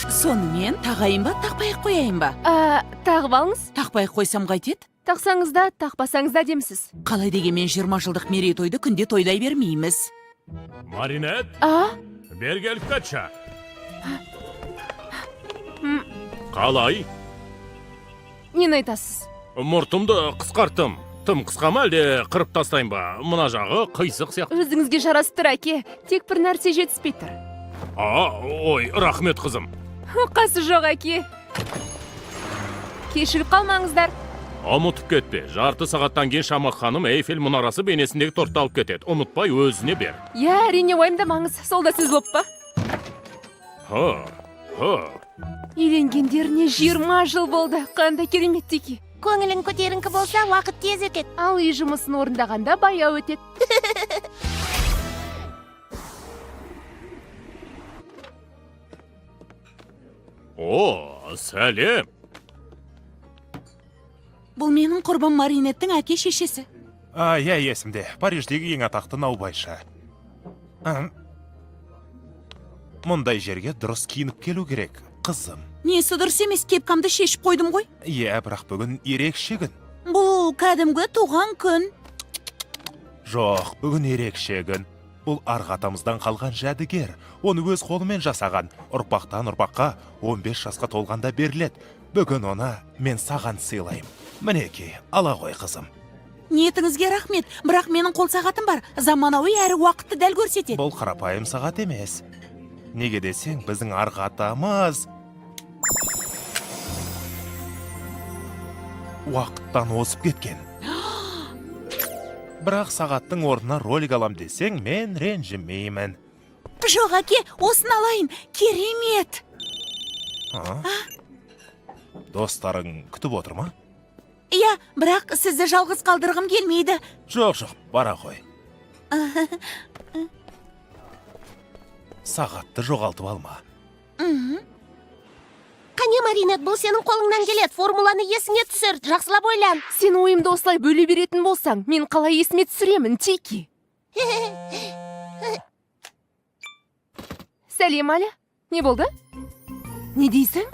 Сонымен тағайын ба, тақпай ақ қояйын ба? Тағып алыңыз. Тақпай ақ қойсам қайтеді? Тақсаңыз да, тақпасаңыз да әдемісіз. Қалай дегенмен 20 жылдық мерейтойды күнде тойлай бермейміз. Маринет, А? бері келіп кетші. Қалай? Нені айтасыз? Мұртымды қысқарттым. Тым қысқа ма, әлде қырып тастайын ба? Мына жағы қисық сияқты. Өзіңізге жарасып тұр, әке. Тек бір нәрсе жетіспей тұр. А, ой, рахмет, қызым. Оқасы жоқ, әке. Кешігіп қалмаңыздар. Ұмытып кетпе. Жарты сағаттан кейін Шамақ ханым Эйфель мұнарасы бейнесіндегі тортты алып кетеді. Ұмытпай өзіне бер. Иә, әрине, уайымдамаңыз. Сол да сөз болып па? Ха, ха. Үйленгендеріне 20 жыл болды. Қандай керемет теке. Көңілің көтеріңкі болса, уақыт тез өтеді. Ал үй жұмысын орындағанда баяу өтеді. О, сәлем. Бұл менің құрбым Маринеттің әке шешесі. А, иә, есімде. Париждегі ең атақты наубайшы. Мұндай жерге дұрыс киініп келу керек, қызым. Несі дұрыс емес, кепкамды шешіп қойдым ғой. Иә, бірақ бүгін ерекше күн. Бұл кәдімгі туған күн. Жоқ, бүгін ерекше күн. Бұл арғы атамыздан қалған жәдігер. Оны өз қолымен жасаған. Ұрпақтан ұрпаққа 15 жасқа толғанда беріледі. Бүгін оны мен саған сыйлаймын. Мінекей, ала ғой, қызым. Ниетіңізге рахмет, бірақ менің қол сағатым бар. Заманауи әрі уақытты дәл көрсетеді. Бұл қарапайым сағат емес. Неге десең, біздің арғы атамыз уақыттан озып кеткен. Бірақ сағаттың орнына ролик алам десең, мен ренжімеймін. Жоқ, әке, осыны алайын. Керемет. А? Достарың күтіп отыр ма? Иә, бірақ сізді жалғыз қалдырғым келмейді. Жоқ, жоқ, бара ғой. Сағатты жоғалтып алма. Қане, Маринет, бұл сенің қолыңнан келеді. Формуланы есіңе түсір, жақсылап ойлан. Сен ойымды осылай бөле беретін болсаң, мен қалай есіме түсіремін, Тики? Сәлем, Аля. Не болды? Не дейсің?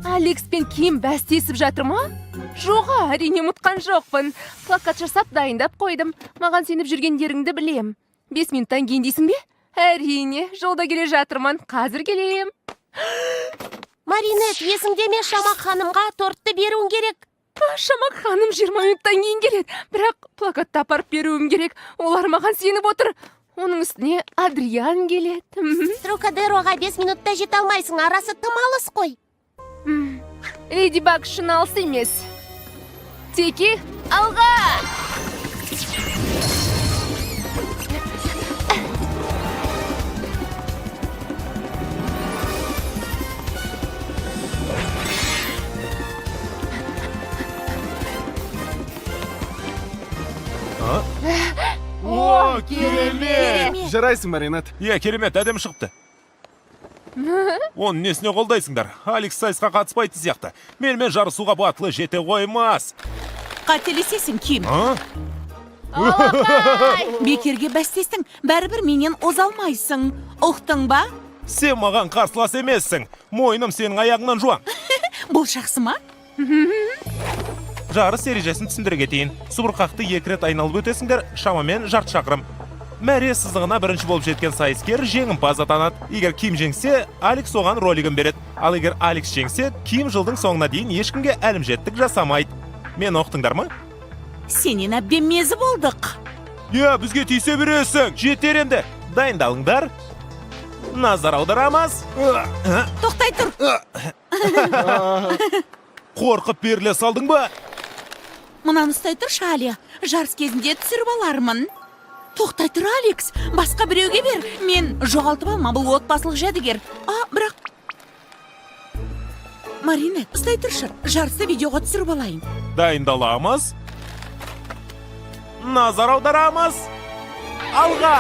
Алекс пен Ким бәстесіп жатыр ма? Жоға, әрине ұмытқан жоқпын. Плакат жасап дайындап қойдым. Маған сеніп жүргендеріңді білем. 5 минуттан кейін дейсің бе? Әрине, жолда келе жатырмын. Қазір келем. Маринет, есіңде ме, Шамақ ханымға тортты беруің керек. Шамақ ханым 20 минуттан кейін келеді. Бірақ плакатты апарып беруім керек. Олар маған сеніп отыр. Оның үстіне Адриан келеді. Трокадероға 5 минутта жете алмайсың, арасы тым алыс қой. Леди Баг үшін алыс емес. Теки, алға! О, керемет! Керемет. Жарайсың, Маринет. Иә, керемет, әдемі шығыпты. Оның несіне қолдайсыңдар? Алекс сайысқа қатыспайтын сияқты. Менімен жарысуға батылы жете қоймас. Қателесесің, Ким. А? Алақай! Бекерге бәстестің, бәрібір менен оза алмайсың. Ұқтың ба? Сен маған қарсылас емессің. Мойным сенің аяғыңнан жуан. Бұл жақсы ма? Жарыс ережесін түсіндіре кетейін. Субұрқақты 2 рет айналып өтесіңдер, шамамен жарты шақырым. Мәре сызығына бірінші болып жеткен сайыскер жеңімпаз атанады. Егер Ким жеңсе, Алекс оған ролигін береді. Ал егер Алекс жеңсе, Ким жылдың соңына дейін ешкімге әлімжеттік жасамайды. Мен ұқтыңдар ма? Сенен әбден мезі болдық. Иә, бізге тиісе бересің. Жетер енді. Дайындалыңдар. Назар аударамыз. Тоқтай тұр. Қорқып беріле салдың ба? Мынаны ұстай тұршы, Аля. Жарыс кезінде түсіріп алармын. Тоқтай тұр, Алекс. Басқа біреуге бер. Мен жоғалтып алма, бұл отбасылық жәдігер. А, бірақ... Маринет, ұстай тұршы. Жарысты видеоға түсіріп алайын. Дайындаламыз. Назар аударамыз. Алға!